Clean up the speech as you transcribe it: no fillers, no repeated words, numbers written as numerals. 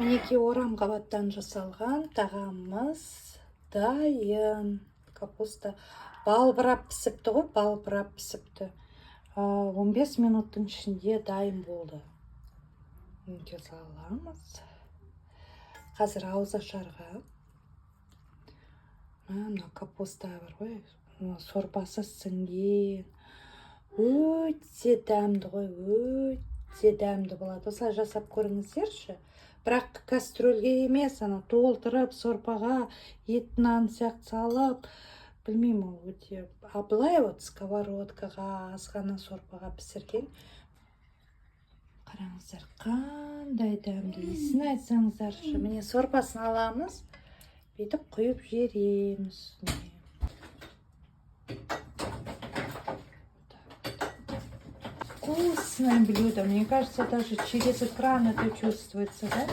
Мінекей, орам қабаттан жасалған тағамымыз дайын. Капуста балбырап пісіпті ғой, балбырап пісіпті. 15 минуттың ішінде дайын болды. Мінекей, саламыз қазір ауызашарға. Мына капуста бар ғой, мына сорпасы сіңген, өте дәмді ғой, өте дәмді болады. Осылай жасап көріңіздерші, бірақ кастрюльге емес, ана толтырып сорпаға, ет, нан сияқты салып, білмеймін, ол өте, а былай вот сковородкаға аз ғана сорпаға пісірген, қараңыздар, қандай дәмді, иісін айтсаңыздаршы. Міне, сорпасын аламыз, бүйтіп құйып жібереміз үстіне. Вкусное блюдо. Мне кажется, даже через экран это чувствуется, да?